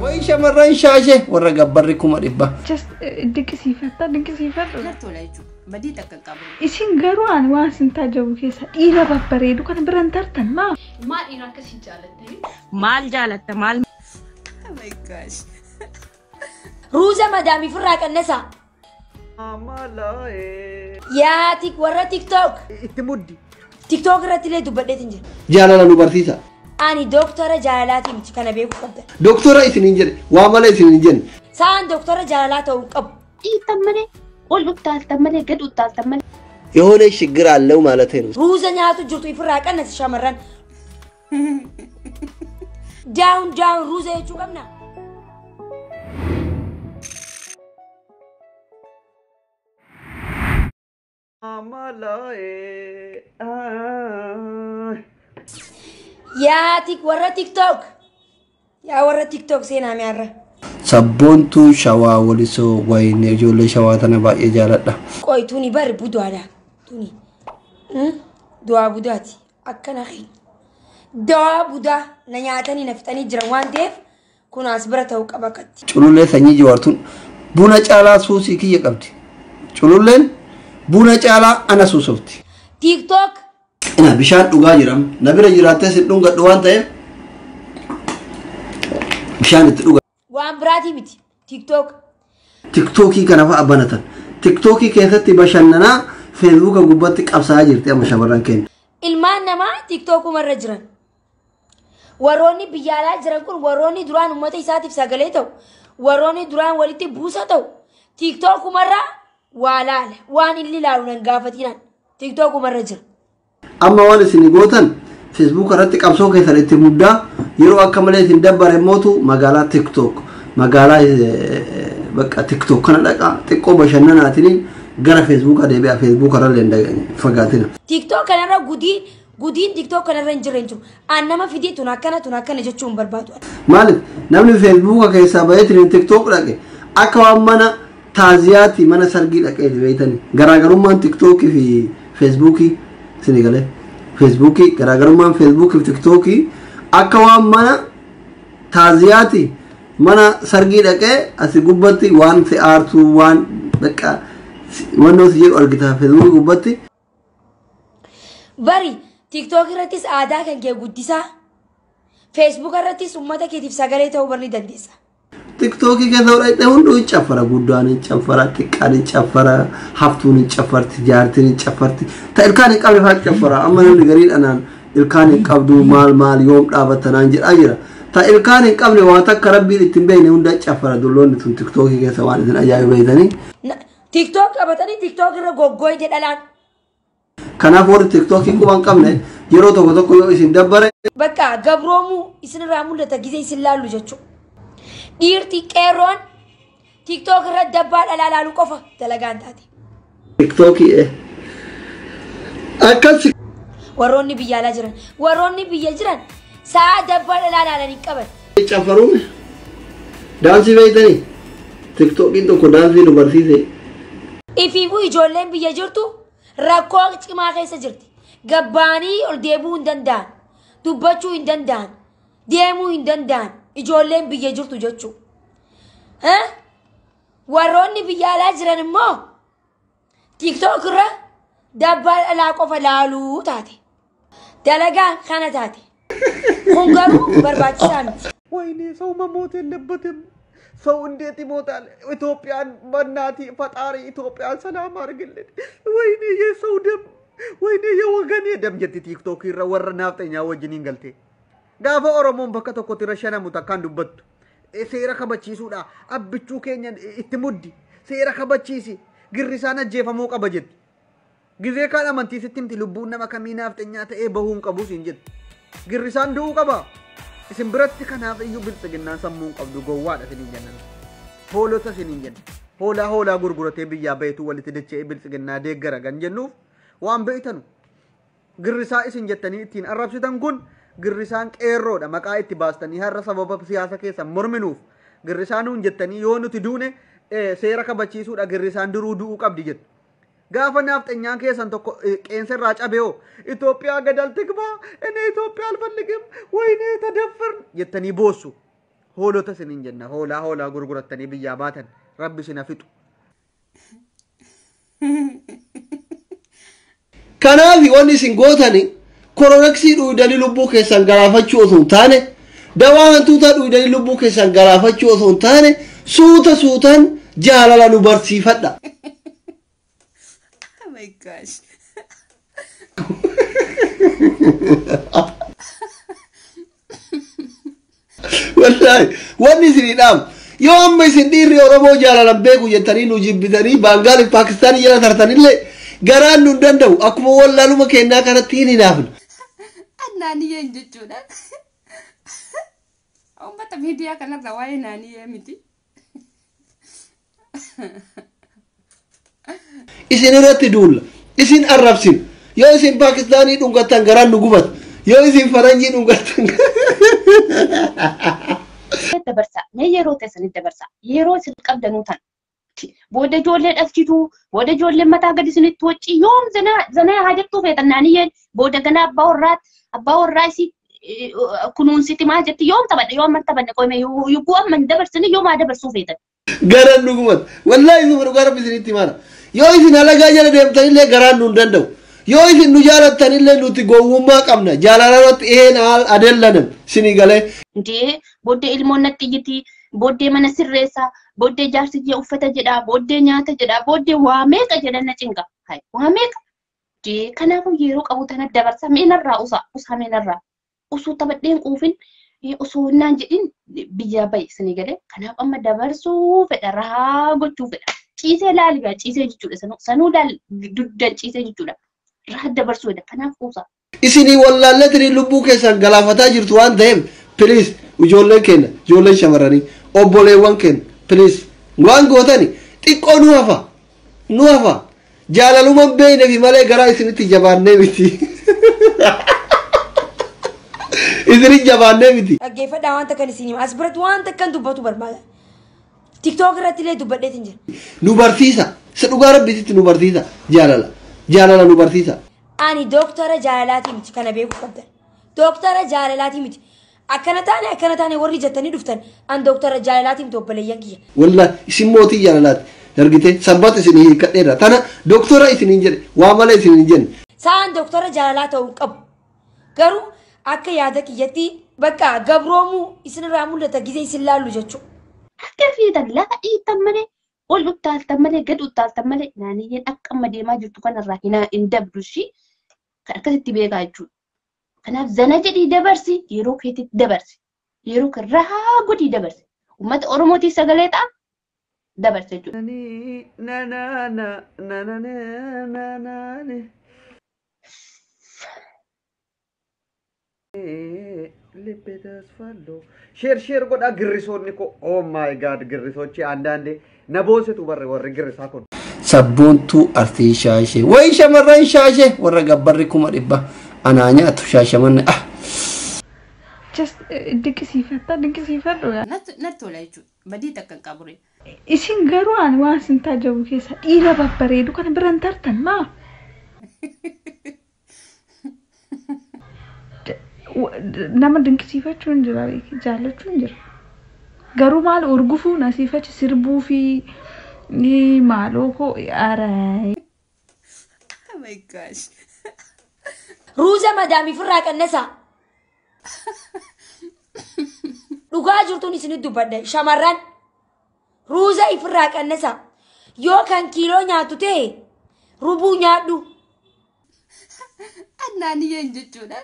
Wayi shamarran shaashee warra gabbarri 100,000. Just dinqisiifadha dinqisiifadha. Natti tola jechuudha. Badii takka hin qabu. Isin garuu ani waan isin taajabu keessa dhiira babbareedu kana biran tartan maa? Maal dhiira akkasii jaalattanii? Maal jaalatta maal? Oh my gosh. Ruuza madaamii firraa qannasaa. Yaa tik warra TikTok. Itti muddi. TikTok irratti illee dubbadheetin jira. Jaalala nu barsiisa. Ani dooktora jaalalaati miti kana beekuu qabda. Doktora isiniin jedhe waa malee isiniin jenne. Sa'aan dooktora jaalalaa ta'uu hin qabu. Dhiittan malee ol uttaaltan malee gad uttaaltan malee. የሆነ ችግር አለው ማለት ነው። Ruuza nyaatu jirtu ifirraa qannasi shamarran. Daawun daawun ruuza jechuu qabna. Yaa tik warra TikTok. Yaa warra TikTok seenaa mi'aarra. Sabboontuu shawaa walisoo wayinee ijoollee shawaa tana baay'ee jaaladha. Qoy tuni bari buduadha. Tuni. Du'aa budaati. Akkana keenya. Dawaa budaa na nyaatanii na fixanii jiran waan ta'eef kun as bira ta'uu qaba akkatti. Culullee sanyii jawaartuun buna caalaa suusii kiyya qabdi. Cululleen buna caalaa ana suusofti. TikTok Ina bishaan dhugaa jiram. Na bira jiraattee sin dhungadhu waan ta'eef bishaan itti dhuga. waan biraatii miti. TikTok Tiktookii kana fa'a banatan. Tiktookii keessatti bashannanaa feesbuuka gubbaatti qabsaa'aa jirti amma shamarran keenya. Ilmaan namaa TikTokuma irra jiran. Warroonni biyya alaa jiran kun warroonni duraan uummata isaatiif sagalee ta'u, warroonni duraan walitti buusa ta'u, TikTokuma irra waa laala. Waan inni ilaalu nan gaafatiinaan TikTokuma irra jira. Amma waan isin gootan feesbuuka irratti qabsoo keessan itti muddaa yeroo akka malee isin dabbare mootu magaalaa TikTok magaalaa bakka TikTok kana dhaqaa xiqqoo bashannanaatiin gara feesbuuka deebi'a feesbuuka irra illee fagaatina. TikTok kanarra gudii gudiin TikTok kanarra hin jirre hin jiru. An nama fidii tun akkana tun akkana jechuu hin barbaadu. Maaliif namni feesbuuka keessaa baheetiin TikTok dhaqe akka waan mana taaziyaati mana sargii dhaqee beeytani. Garaagarummaan TikTokii fi feesbuukii isin galee feesbuukii garaagarummaan feesbuukii fi TikTokii akka waan mana taaziyaati mana sargii dhaqee asi gubbatti waan si aartuu waan bakka wannoo si jedhu argita feesbuukii gubbatti. Bari TikTok irrattis aadaa kan kee guddisaa, Facebook irrattis uummata keetiif sagalee ta'uu barni dandeessa. TikTokii keessa hodhadhe hunduu hin caffara guddaan hin caffara xiqqaan hin caffara haftuun hin caffarti jaartiin hin caffarti ta ilkaan hin qabne fa'aa caffara amma namni gariin anaan ilkaan hin qabdu maal maal yoom dhaabattanaan jedhaa jira ta ilkaan hin qabne waan takka rabbiin ittiin beekne hunda caffara dulloonni tun TikTokii keessa waan isin ajaa'ibeeytanii. TikTok qabatanii TikTok irra goggooyte dhalaan. Kanaaf warri TikTokii quba hin qabne yeroo tokko tokko yoo isin dabbare. Bakka gabroomuu isinirraa mul'ata gizee isin laallu jechuudha. Dhiirti qeerroon TikTok irra dabbaa dhalaa laaluu qofa dalagaan taate. TikTokii akkas. Warroonni biyya alaa jiran warroonni biyya jiran sa'a dabbaa dhalaa laalanii qaban. Caffaruun daansii beektanii TikTokiin tokko daansii nu barsiise. Ifiifuu ijoolleen biyya jirtu rakkoo cimaa keessa jirti. Gabbaanii ol deebi'uu hin danda'an, dubbachuu hin danda'an, deemuu hin danda'an ijoolleen biyya jirtu jechuudha. Warroonni biyya alaa jiran immoo TikTok irra dabbaa dhalaa qofa laaluu taate. Dalagaan kana taate. Kun garuu barbaachisaa miti. ወይኔ ሰው መሞት የለበትም። ሰው እንዴት ይሞታል? ኢትዮጵያን በእናቲ ፈጣሪ ኢትዮጵያን ሰላም አድርግልን። ወይኔ የሰው ደም፣ ወይኔ የወገኔ ደም jetti TikTok irra warra naafxanyaa wajjiniin galte. Gaafa Oromoon bakka tokkotti irra shanamu takkaan dubbattu. Seera kabachiisuudha. Abbichuu keenya itti muddi. Seera kabachiisi. Girrisaan ajjeefamuu qaba jetti. Gizee kaan amantii sitti himti lubbuun nama kamii naafxanyaa ta'ee bahuu hin qabu siin jetti. Girrisaan du'uu qaba. Isin biratti kanaaf iyyuu bilxiginnaan sammuu hin qabdu gowwaadha isiniin jennan. Hoolota isiniin jenna. Hoolaa hoolaa gurguratee biyyaa bahetu walitti dacha'ee bilxiginnaa deeggara kan jennuuf waan beeytanu. Girrisaa isin jettanii ittiin arrabsitan kun girrisaan qeerroodha maqaa itti baastanii har'a sababa siyaasa keessan morminuuf girrisaa nuun jettanii yoo nuti duune seera kabachiisuudha girrisaan duruu du'uu qabdi jettu. Gaafa naafxanyaan keessan tokko qeensa irraa cabe hoo Itoophiyaa gadal tigbaa inni Itoophiyaa alfalligim wayinee tadaffirn jettanii boossu. Hoolota isiniin jenna. Hoolaa hoolaa gurgurattanii biyyaa baatan. Rabbi isin haa fixu. Kanaaf wanni isin gootani koroneksii dhuydanii lubbuu keessan galaafachuu osoo hin taane, dawaa hantuutaa dhuydanii lubbuu keessan galaafachuu osoo hin taane, suuta suutaan jaalala nu barsiifadha. Oh my gosh. Wallaahi wanni isin dhaamu yoo amma isin dhiirri Oromoo jaalalan beeku jettanii nu jibbitanii Baangaaliif Paakistaanii jala tartanillee garaan nu hin danda'u, akkuma wallaaluma kennaa kanatti hin hinaafnu. Naaniyyeen jechuudha. Uummata miidiyaa kanarra waa'ee naaniyyee miti. Isin irratti duulla, isin arrabsin. Yoo isin Paakistaanii dhungattan garaan nu gubata, yoo isin faranjii dhungattan. Dabarsaa. Mee yeroo teessanitti dabarsaa. Yeroo isin qabdanuu tan. Booda ijoollee dhalchituu, booda ijoolleen mataa gadi isinitti waccii, yoom zanaa haa jettuu feetan naaniyyeen? Booda ganaa abbaa warraa isii kunuunsiti maal jetti? Yoom taphadhe? Yoom amma taphanne qoyme yugguu amma hin dabarsini, yoom haa dabarsuu feetan? Garaan nu gubata. Wallaahi isuma dhugaa Rabbi isinitti himana. Yoo isin halagaa jala deemtanillee garaan nu hin danda'u. Yoo isin nu jaalattanillee nuti gowwummaa qabna. Jaalala irratti een adeellanan isinii galee. Indee booddee ilmoon natti iyyiti, booddee mana sirreessa, booddee jaarsi jee uffata jedha, booddee nyaata jedha, booddee waa meeqa jedha na cinqa. Hai waa meeqa? Dee kanaafuu yeroo qabu tana dabarsa, mee narraa usaa usaa, mee narraa usuu taphadheen quufin osoo naan jedhin biyyaa bahe isinii galee. Kanaaf amma dabarsuu fedha, rahaa gochuu fedha. Ciisee laali gaa, ciisee jechuudha, sanuu sanuu laal dugdan ciisee jechuudha. Rahaa dabarsuu fedha, kanaaf usaa. Isinii wallaalletanii lubbuu keessan galaafataa jirtu waan ta'eef, please ijoolleen keenya, ijoolleen shamarranii, obboleewwan keenya, please waan gootani xiqqoo nu hafa, nu hafa. Jaalaluma hin beeknefi malee garaa isinitti jabaannee miti. Isinitti jabaannee miti. Dhaggeeffadhaa, wanta kan isin hima. As biratti wanta akkan dubbatu barbaada. TikTok irratti illee dubbadheetin jira. Nu barsiisa. Isa dhugaa Rabbiititti nu barsiisa. Jaalala. Jaalala nu barsiisa. Ani dooktara jaalalaatii miti, kana beekuu qabdan. Dooktara jaalalaatii miti. Akkana taane akkana taane warri jettanii dhuftan, an dooktara jaalalaatii miti, obboleeyyan kiyya. Wallaahi isin mootii jaalalaati. Argitee sabbata isin hiikkadheera. Tana dooktora isiniin jedhe, waa malee isiniin jenne. Sa'aan dooktara jaalalaa ta'uu hin qabu. Garuu akka yaada kiyyatti bakka gabroomuu isinirraa mul'ata gizee isin laallu jechuudha. Akka feetan lafa dhiittan malee, ol uttaaltan malee, gad uttaaltan malee, naaniyyeen akka amma deemaa jirtu kanarraa hin dabdu ishii kan akkasitti beekaa jechuudha. Kanaaf zana jedhii dabarsi, yeroo keetitti dabarsi, yeroo kan rahaa godhii dabarsi. Uummata Oromootiif sagalee ta'a dabarsi jechuudha. Na na na na na na na na. ልቤ ተስፋለሁ። Share share godhaa girrisoonni koo. Oh my God, girrisochi አንዳንዴ na boonsitu barre warri girrisaa kun. Sabboontuu artii shaashee. Wayi shamarran shaashee warra gabbarri 100,000 anaa nyaatu shaashamanne ah. Just dinqisiifadha, dinqisiifadhu. Natti tola jechuudha. Badii takka hin qabu. Isin garuu ani waan isin taajabu keessa dhiira babbareedu kana bira hin tartan maa? Nama dinqisiifachuun jira, jaallachuun jira. Garuu maal urgufuun asiif achi sirbuu fi maaloo koo ara. Oh my gosh. Ruuza madaamiif irraa qannasaa. Dhugaa jirtuun isinit dubbadha. Shamarran ruuza ifirraa qannasaa. Yoo kan kiiloo nyaattu ta'e rubuu nyaadhu. Naaniyyeen jechuudha.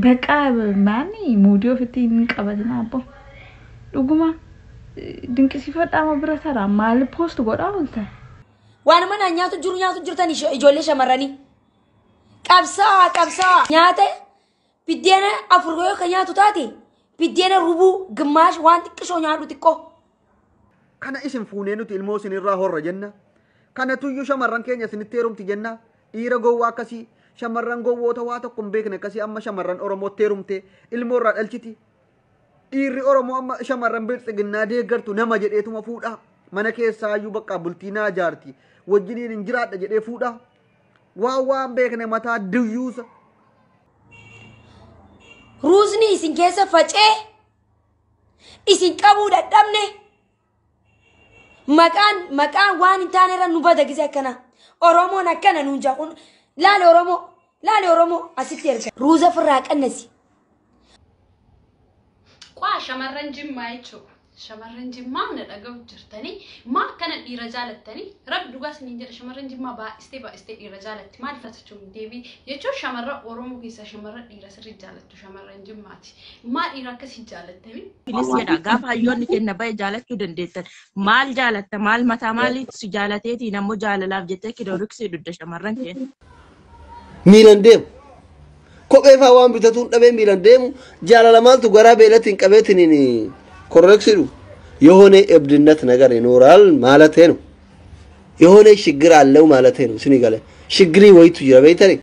Baqa maani muudii ofitti hin qabatin abbo. Dhuguma dinqisiifadhaa ma bira taraa maal post godhaa oolta? Waan mana nyaatu jiru nyaatu jirtan ijoollee shamarranii. Qabsaa qabsaa nyaata biddeena 4 yoo kan nyaatu taate biddeena rubuu gimaash waan xiqqishoo nyaadhu xiqqoo. Kana isin fuunee nuti ilmoo isinirraa horra jenna. Kana tuyyuu shamarran keenya isinitti heerumti jenna. Dhiira gowwaa akkasii, shamarran gowwoota waa tokko hin beekne akkasii amma shamarran Oromootti heerumte ilmoo irraa dhalchiti. Dhiirri Oromoo amma shamarran biltsiginnaa deeggartu nama jedheetuma fuudha. Mana keessaayyuu bakka bultii naa jaarti. Wajjiniin hin jiraadha jedhee fuudha. Waan waan beekne mataa diyyuusa. Ruuzni isin keessa facee Isin qabuu dadhabne. Maqaan maqaan waan hin taane irra nu bada gise akkana. Oromoon akkana nuun jaa kun laale Oromoo laale Oromoo asitti erga. Ruuza firraa qannasi. Qaa shamarran Jimmaa jechuudha. Shamarran Jimmaa na dhaga'u jirtanii maa akkana dhiira jaalattanii? Rabbi dhugaa isiniin jedha, shamarran Jimmaa baay'istee baay'istee dhiira jaalatti. Maaliif jechuun deebii jechuun shamarran Oromoo keessaa shamarran dhiira sirrii jaalattu shamarran Jimmaati. Maa dhiira akkasii jaalattanii? Bilis jedha, gaafa hayyoonni kenna bahe jaalachuu dandeettan. Maal jaalatta? Maal mataa maaliif si jaalateetiin ammoo jaalalaaf jettee kilooriksii dugda shamarran keenya? Miilan deemu. Kophee faa waan bitatuun dhabee miilan deemu. Jaalala maaltu garaa beelatiin qabeetiin Clorox የሆነ እብድነት ነገር ይኖራል ማለቴ ነው። የሆነ ችግር አለው ማለቴ ነው። Isinii galee shiggirii wayitu jira beeytani.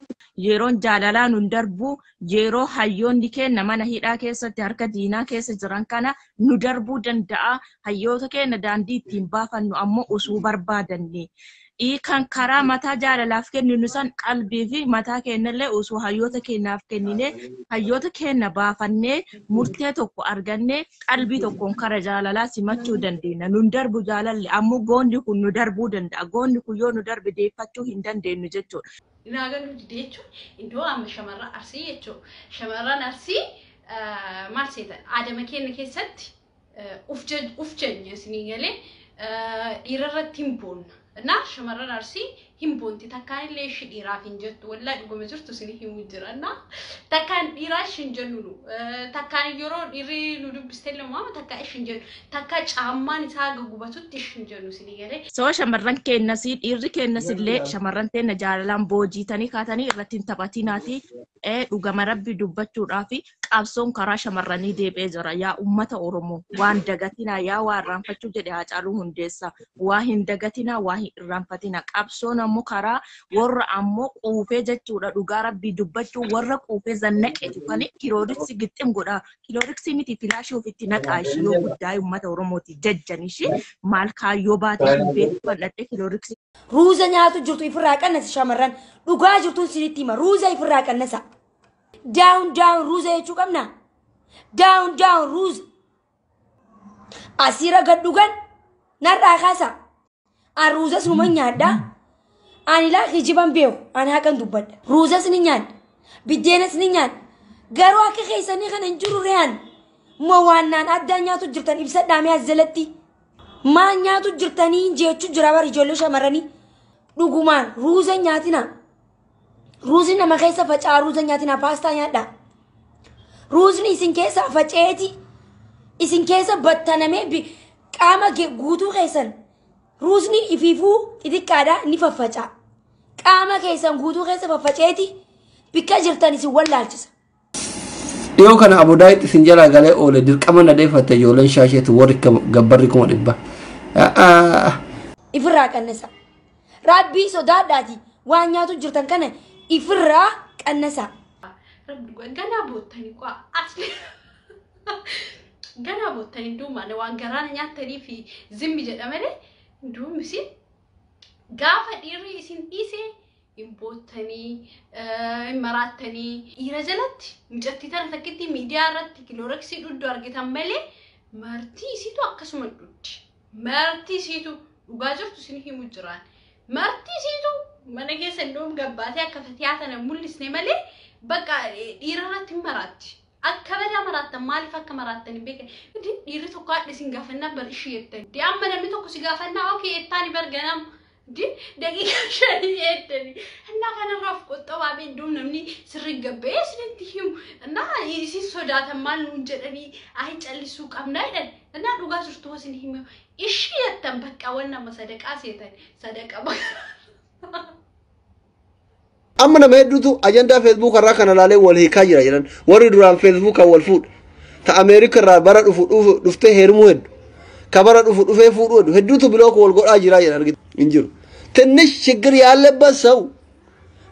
Yeroon jaalalaa nun darbu, yeroo hayyoonni keenya mana hidhaa keessatti harka diinaa keessa jiran kana nu darbuu danda'a. Hayyoota keenya daandii ittiin baafannu ammoo osoo barbaadanne. Kan karaa mataa jaalalaaf kenninu san qalbii fi mataa keenyallee osoo hayyoota keenyaaf kennine, hayyoota keenya baafannee, murtee tokko argannee, qalbii tokkoon kara jaalalaa simachuu dandeenya. Nun darbu jaalalli, ammoo goonni kun nu darbuu danda'a. Goonni kun yoo nu darbe deeffachuu hin dandeenyu jechuudha. Naagaluu dide jechuun iddoo amma shamarran Arsii jechuudha. Shamarran Arsii maal seetan, aadama keenya keessatti uf jenya isinii galee dhiira irratti hin boonna. Na shamarran Arsii hin boonti, takkaan illee ishii dhiiraaf hin jettu. Wallaa dhuguma jirtu isinii himuu jira. Na takkaan dhiiraa ishii hin jennu, nu takkaan yeroo dhiirri nu dubbistee illee takkaa ishii hin jennu, takkaa caammaan isaa haga gubatutti ishii hin jennu isinii galee. Soo shamarran keenyas dhiirri keenyas illee shamarran teenya jaalalaan boojiitanii kaatanii irratti hin taphatinaati. Dhugama rabbi dubbachuudhaaf qabsoon karaa shamarranii deebi'ee jira. Yaa uummata Oromoo, waan dagatinaa, yaa waa irraanfachuu jedhe Haacaaluu Hundeessaa. Waa hin dagatinaa, waa hin irraanfatinaa. Qabsoon ammoo karaa warra ammoo quufee jechuudha. Dhugaa rabbii dubbachuu warra quufee zannaqetu kan kirooriksi gixxim godhaa. Kirooriksii miti, filaashii ofitti naqaa ishii yoo guddaa uummata Oromooti jajjan ishii maal kaayyoo baatee hin beeku bal'adhee kirooriksii. Ruuza nyaatu jirtu ifirraa qannasa shamarran. Dhugaa jirtuun sinitti hima. Ruuza ifirraa qannasa. Down down ruuza jechuu qabna. Down down ruuza. Asiira gad dhugan narraa kaasa. An ruuzas numa nyaadha. Ani laa kijiban beeku. Ani haqan dubbadha. Ruuzas ni nyaadha. Biddeenas ni nyaadha. Garuu akka keessanii kana hin jiru re'an. Moo waannaan addaa nyaatu jirtan ibsadhaamee as jalatti. Maal nyaatu jirtanii jechuu jira bara ijoollee shamarranii. Dhugumaan ruuza nyaatina. Ruuzni nama keessa faca'aa, ruuza nyaatina, paastaa nyaadha. Ruuzni isin keessa faca'eeti. Isin keessa battanamee qaama guutuu keessan. Ruuzni ifiifuu xixiqqaadha, ni faffaca'a. Qaama keessan guutuu keessa faffaca'eeti bikka jirtan isin wallaalchisa. Dhiyoo kana Abudaayitti isin jalaa galee oole dirqama na deeffatte ijoolleen shaasheetu warri gabbarri 100,000. Ifirraa qannasa. Rabbii sodaadhaati waan nyaatu jirtan kana ifirraa qannasa. Rabbi ganaa boottanii qaa asli ganaa boottanii duumaan waan garaana nyaattanii fi zimmi jedha malee duumisi gaafa dhiirri isin dhiise hin boottanii, hin maraattanii. Dhiira jalatti mucattii tana takkitti miidiyaa irratti kilooroksii dhuddu argitan malee martii isiitu akkasuma dhuddi. Martii isiitu, dhugaa jirtu isin himu jiraan, martii isiitu mana keessa iddoo gabbaatee akka fatiyaa tana mul'isne malee bakka dhiira irratti hin maraatti. Akka badaa maraattan, maaliif akka maraattan hin beekan. Dhiirri tokko haadha isin gaafannaa bar ishii jettan. Di amma namni tokko si gaafannaa okay jettaan bar ganam. Di daqiiqa 5 jettani. Innaa kanarraa of qoxxobaa iddoo namni sirrii gabbee isinitti himu. Innaa isin sodaatan, maal nuun jedhanii ayi callisuu qabnaa jedhan. Innaa dhugaa jirtu isin himu. Ishii jettan bakka wanna nama sadaqaa seetan sadaqa. Amma nama hedduutu ajandaa Facebook irraa kana laalee wal hiikaa jira jedhan. Warri duraan Facebookaan wal fuudhu ta Ameerika irraa bara dhufu dhuftee heerumuu heddu, ka bara dhufu dhufee fuudhuu heddu hedduutu block wal godhaa jira jedhan argitu hin jiru. ትንሽ ችግር ያለበት ሰው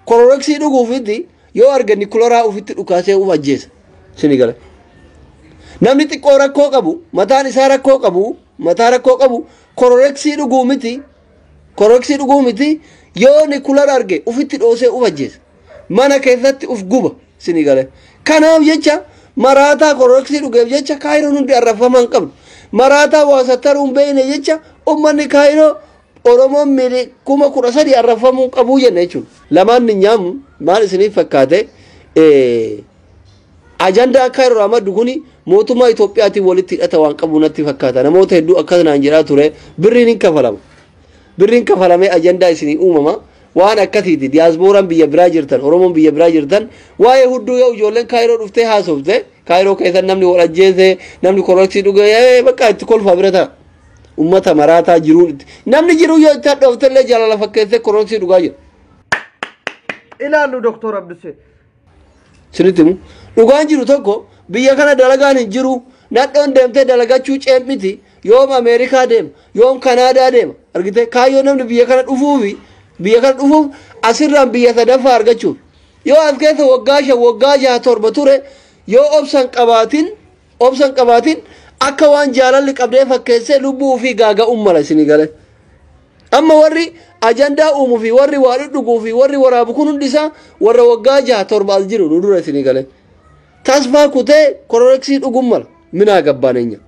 Clorox dhuguufitti yoo arganni kuloraa ufitti dhukaasee uf ajjeesa. Isinii gala. Namni xiqqoo rakkoo qabu, mataan isaa rakkoo qabu, mataa rakkoo qabu Clorox dhuguu miti, Clorox dhuguu miti, yoo ni kular arge ufitti dhoosee uf ajjeesa. Mana keessatti uf guba, isinii gala. Kanaaf jecha Maraataa kororksii dhugeef jecha Kaayiroon hundi arraffamaa hin qabdu. Maraataa waa sattaruu hin beekne jecha uummanni Kaayiroo Oromoon 13,000 arrafamuu qabuu jenna jechuudha. Lamaan ni nyaamu maal isiniif fakkaate ajandaa Kaayiroo maddu kuni mootummaa Itoophiyaatiin walitti hidhata waan qabu natti fakkaata. Namoota hedduu akkanaan jedhaa ture birriin hin kafalama. Birriin kafalamee ajandaa isinii uumama. Waan akkasiiti diyaaspooraan biyya biraa jirtan Oromoon biyya biraa jirtan waa'ee hudduu yoo ijoolleen Kaayiroo dhuftee haasofte Kaayiroo keessa namni wal ajjeese namni koroksii dhuge bakka itti kolfaa bira ta'a. Ummata maraataa jiruun namni jiru yoo itti hadhooftellee jaalala fakkeessee koroksii dhugaa jira. Ilaallu Doktor Abdusee. Sinitti himu dhugaan jiru tokko biyya kana dalagaan hin jiru nadhoon deemtee dalagachuu ceemiti yoom Ameerikaa deema yoom Kanaadaa deema argite kaayyoo namni biyya kana dhufuufi biyya kana dhufuuf asirraan biyya sadaffaa argachuuf yoo as keessa waggaa 5 waggaa 6 7 ture yoo obsan qabaatin akka waan jaalalli qabdee fakkeessee lubbuu ofii gaaga'uun mala isinii gale. Amma warri ajandaa uumuu fi warri waa dhuguu fi warri waraabu kun hundi isaa warra waggaa 6 7 as jiru nu dura isinii gale. Tasfaa kutee kororeksii dhuguun mala minaa gabbaan eenyu.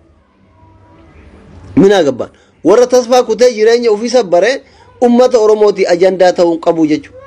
Minaa gabbaan warra tasfaa kutee jireenya ofii sabbaree ummata Oromooti ajandaa ta'uu qabu jechuudha.